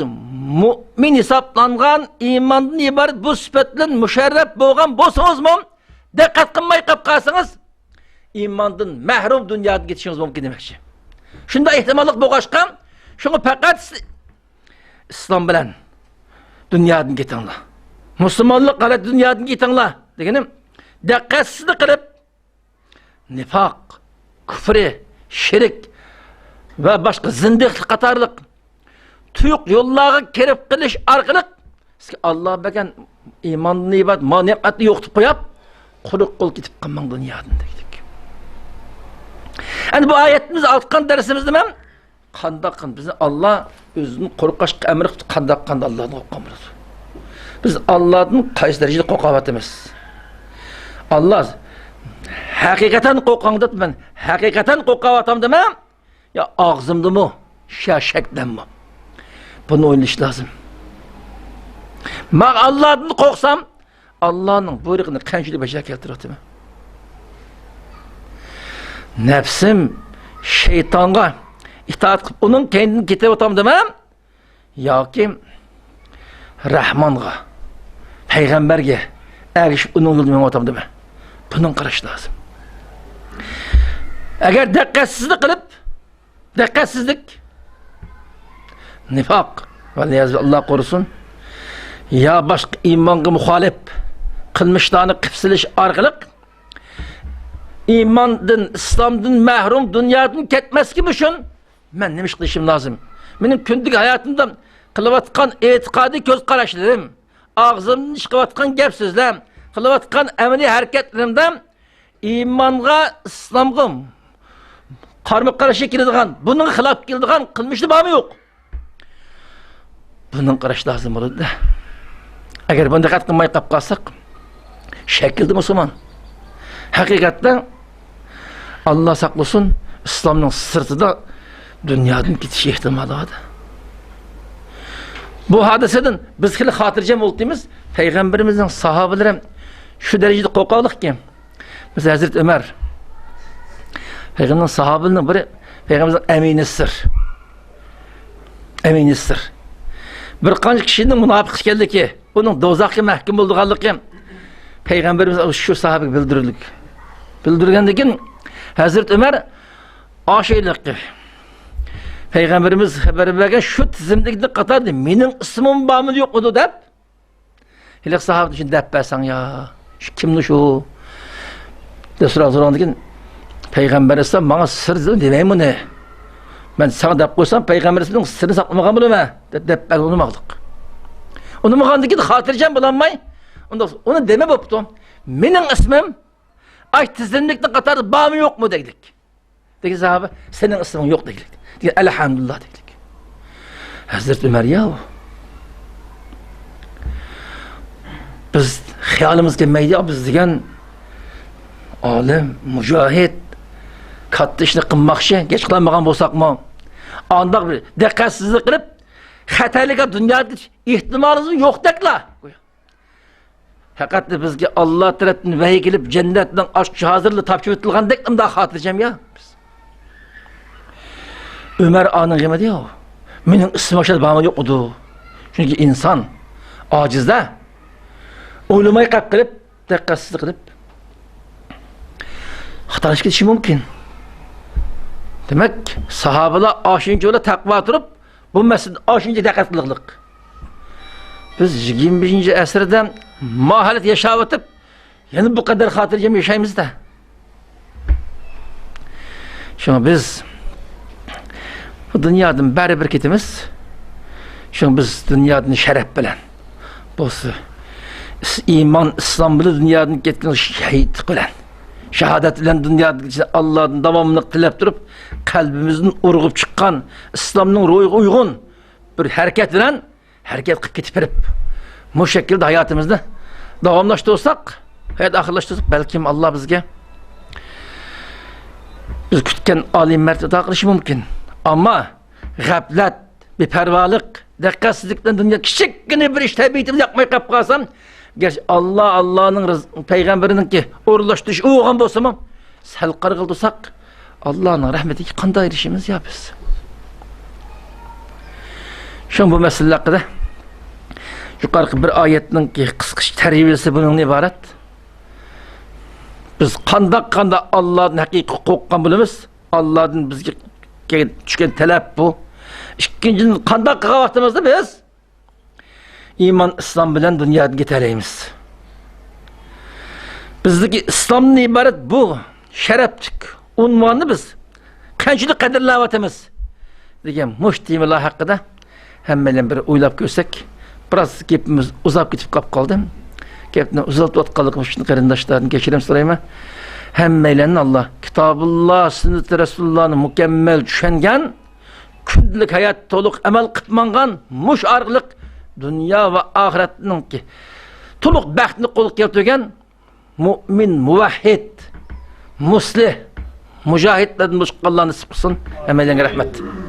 مۇئمىن ھېسابلانغان ئىماندىن ئىبارەت بۇ سۈپەت بىلەن مۇشەررەپ بولغان بولسىڭىزمۇ، دىققەت قىلماي قاپ قالسىڭىز، ئىماندىن مەھرۇم دۇنيادىن كېتىشىڭىز مۇمكىن دېمەكچى. شۇنداق ئېھتىماللىق بولغاچقا، شۇڭا پەقەت سىز ئىسلام بىلەن دۇنيادىن كېتىڭلار. مۇسۇلمانلىق ھالەتتە دۇنيادىن كېتىڭلار دېگىنىم، دىققەتسىزلىك قىلىپ، نىفاق، كۇفرى، شىرك ۋە باشقا زىندىقلىق قاتارلىق تۇيۇق يوللارغا كىرىپ قېلىش ئارقىلىق سىزگە ئاللا بەرگەن ئىماندىن ئىبارەت ما نېمەتنى يوقىتىپ قويۇپ، قۇرۇق قول كېتىپ قالماڭ دۇنيادىن دېگۈدەك. ئەمدى بۇ ئايەتىمىز ئالغان دەرسىمىزدە مەن قانداق قىل-، بىزنى ئاللا ئۆزىدىن قورقۇشقا ئەمر قىلىپتۇ، قانداق قىلغاندا ئاللادىن قورققان بولىدۇ؟ بىز ئاللادىن قايسى دەرىجىدە قورقۇۋاتىمىز؟ ئاللا ھەقىقەتەن قورقۇڭ دەپتۇ، مەن ھەقىقەتەن قورقۇۋاتامدىمەن؟ يا ئاغزىمدىمۇ، يا شەكلەممۇ؟ بۇنى ئويلىشىش لازىم. مەن ئاللادىن قورقسام، ئاللانىڭ بۇيرۇقىنى قانچىلىك بەجا كەلتۈرۈۋاتىمەن؟ نەپسىم، شەيتانغا ئىتائەت قىلىپ، ئۇنىڭ كەينىدىن كېتىۋاتامدىمەن؟ ياكى رەھمانغا، پەيغەمبەرگە ئەگىشىپ ئۇنىڭ يولىدا مېڭىۋاتامدىمەن؟ بۇنىڭ قاراش لازىم. ئەگەر دىققەتسىزلىك قىلىپ، دىققەتسىزلىك، نىفاق، ۋەلىيەزۇ، ئاللا قورۇسۇن، يا باشقا ئىمانغا مۇخالىپ قىلمىشلارنى قىلىپ سېلىش ئارقىلىق ئىماندىن، ئىسلامدىن مەھرۇم دۇنيادىن كەتمەسلىكىم ئۈچۈن مەن نېمە ئىش قىلىشىم لازىم؟ مېنىڭ كۈندىلىك ھاياتىمدا قىلىۋاتقان ئېتىقادىي كۆز قاراشلىرىم، ئاغزىمدىن چىقىۋاتقان گەپ سۆزلەر، قىلىۋاتقان ئەمەلىي ھەرىكەتلىرىمدە ئىمانغا، ئىسلامغا قارمۇ قارشى كېلىدىغان، بۇنىڭغا خىلاپ كېلىدىغان قىلمىشلار بارمۇ يوق؟ بۇنىڭغا قاراش لازىم بولىدۇ. ئەگەر بۇنى دىققەت قىلماي قاپ قالساق، شەكىلدە مۇسۇلمان، ھەقىقەتتە، ئاللا ساقلىسۇن، ئىسلامنىڭ سىرتىدا دۇنيادىن كېتىش ئېھتىمالى بار. بۇ ھادىسىدىن بىز خېلى خاتىرجەم بولۇپ تۇرىمىز. پەيغەمبىرىمىزنىڭ ساھابىلىرى ھەم شۇ دەرىجىدە قورقۇۋاتىدۇكى، مەسىلەن، ھەزرىتى ئۆمەر، پەيغەمبەرنىڭ ساھابىلىرىنىڭ بىرى، پەيغەمبەرنىڭ ئەمىنى سىر. ئەمىنى سىر. بىر قانچە كىشىنىڭ مۇناپىق ئىكەنلىكى، ئۇنىڭ دوزاخقا مەھكۇم بولىدىغانلىقى پەيغەمبىرىمىز شۇ ساھابىگە بىلدۈرۈلدى. بىلدۈرگەندىن كېيىن ھەزرىتى ئۆمەر ئاشۇ پەيغەمبىرىمىز خەۋەر بەرگەن شۇ تىزىملىكنىڭ قاتارىدا مېنىڭ ئىسمىم بارمىدى يوقمىدۇ دەپ، ھېلىقى ساھابىدىن شۇنى دەپ بەرسەڭ يا، شۇ كىمدۇ شۇ؟ دەپ سوراپ سورىغاندىن كېيىن، پەيغەمبەر ئەلەيھىسسالام ماڭا سىر دېمەي بۇنى. مەن ساڭا دەپ قويسام، پەيغەمبەر ئەلەيھىسسالام سىرنى ساقلىمىغان بولىمەن، دەپ، دەپ بەرگەن ئۇنىماقلىق. ئۇنىمىغاندىن كېيىن خاتىرجەم بولالماي، ئۇنداق، ئۇنى دېمە بوپتۇ. مېنىڭ ئىسمىم ئاش تىزىملىكنىڭ قاتارىدا بارمۇ يوقمۇ دەيدىك. دېگەن ساھابە، سېنىڭ ئىسمىڭ يوق دېگىلىك. دېگەن، ئەلھەمدۇلىللا دېگىلىك. ھەزرىتى ئۆمەر، ياۋ، بىز خىيالىمىز كەلمەيدۇ، يا، بىز دېگەن ئالىم، مۇجاھىد، كاتتا ئىشنى قىلماقچى، ھېچ قىلالمىغان بولساقمۇ، ئانداق بىر دىققەتسىزلىك قىلىپ، خەتەرلىككە دۇنياغا كېتىش ئېھتىمالىمىز يوقتەكلا. پەقەت بىزگە ئاللا تەرەپتىن ۋەھىي كېلىپ، جەننەتنىڭ ئاچقۇچى ھازىرلا تاپشۇرۇۋېتىلغاندەك ئۇنداق خاتىرجەم يا بىز. ئۆمەر ئانىڭ غېمىدە يا، مېنىڭ ئىسمىم ئاشۇ يەردە بارمۇ يوقمىدۇ؟ چۈنكى ئىنسان ئاجىز-دە، ئويلىماي قاپ قىلىپ، دىققەتسىز قىلىپ خاتالىشىپ كېتىشى مۇمكىن. دېمەك، ساھابىلار ئاشۇنچىۋالا تەقۋا تۇرۇپ، بۇ مەسىلىدە ئاشۇنچە دىققەت قىلغانلىق. بىز يىگىرمە بىرىنچى ئەسىردە ما ھالەت ياشاۋېتىپ، يەنە بۇ قەدەر خاتىرجەم ياشايمىز-دە. شۇڭا بىز بۇ دۇنيادىن بەرىبىر كېتىمىز. شۇڭا بىز دۇنيادىن شەرەپ بىلەن بولسا، ئىس-، ئىمان، ئىسلام بىلەن دۇنيادىن كەتكەن شەھىدلىق بىلەن، شاھادەت بىلەن دۇنيادىن كېتىشنى ئاللادىن داۋاملىق تىلەپ تۇرۇپ، قەلبىمىزدىن ئۇرغۇپ چىققان ئىسلامنىڭ روھىغا ئۇيغۇن بىر ھەرىكەت بىلەن ھەرىكەت قىلىپ كېتىپ بېرىپ، مۇشۇ شەكىلدە ھاياتىمىزنى داۋاملاشتۇرساق، ھايات ئاخىرلاشتۇرساق، بەلكىم ئاللا بىزگە بىز كۈتكەن ئالىي مەرتىۋە ئاتا قىلىشى مۇمكىن. ئەمما غەپلەت، بىپەرۋالىق، دىققەتسىزلىك بىلەن دۇنيا كىچىككىنە بىر ئىش تەبىئىتىمىز ياقماي قېلىپ قالسا، گەرچە ئاللا، ئاللانىڭ رىز-، پەيغەمبىرىنىڭكى ئورۇنلاشتۇرۇشى ئۇ بولغان بولسىمۇ، سەل قارىغىلى تۇرساق، ئاللانىڭ رەھمىتىگە قانداق ئېرىشىمىز يا بىز؟ شۇڭا بۇ مەسىلىلەر ھەققىدە يۇقىرىقى بىر ئايەتنىڭكى قىسقىچە تەرجىمىسى بۇنىڭدىن ئىبارەت. بىز قانداق، قانداق ئاللادىن ھەقىقىي قورققان بولىمىز؟ ئاللادىن بىزگە كەلگەن، چۈشكەن تەلەپ بۇ. ئىككىنچىدىن، قانداق قىلغان ۋاقتىمىزدا بىز ئىمان، ئىسلام بىلەن دۇنيادىن كېتەلەيمىز؟ بىزدىكى ئىسلامدىن ئىبارەت بۇ شەرەپلىك ئۇنۋاننى بىز قانچىلىك قەدىرلەۋاتىمىز دېگەن مۇشۇ تېمىلار ھەققىدە ھەممەيلەن بىر ئويلاپ كۆرسەك، بىراز گېپىمىز ئۇزاپ كېتىپ قاپ قالدى. گەپنى ئۇزارتىۋاتقانلىقىم ئۈچۈن قېرىنداشلاردىن كەچۈرۈم سورايمەن. ھەممەيلەننى ئاللا كىتابۇللا، سۈننىتى رەسۇلۇللانى مۇكەممەل چۈشەنگەن، كۈندىلىك ھاياتتا تولۇق ئەمەل قىلىپ ماڭغان، مۇشۇ ئارقىلىق دۇنيا ۋە ئاخىرەتنىڭكى تولۇق بەختىنى قولغا كەلتۈرگەن مۇئمىن، مۇۋەھھىد، مۇسلىھ، مۇجاھىدلەردىن بولۇشقا ئاللا نېسىپ قىلسۇن. ھەممەيلەنگە رەھمەت.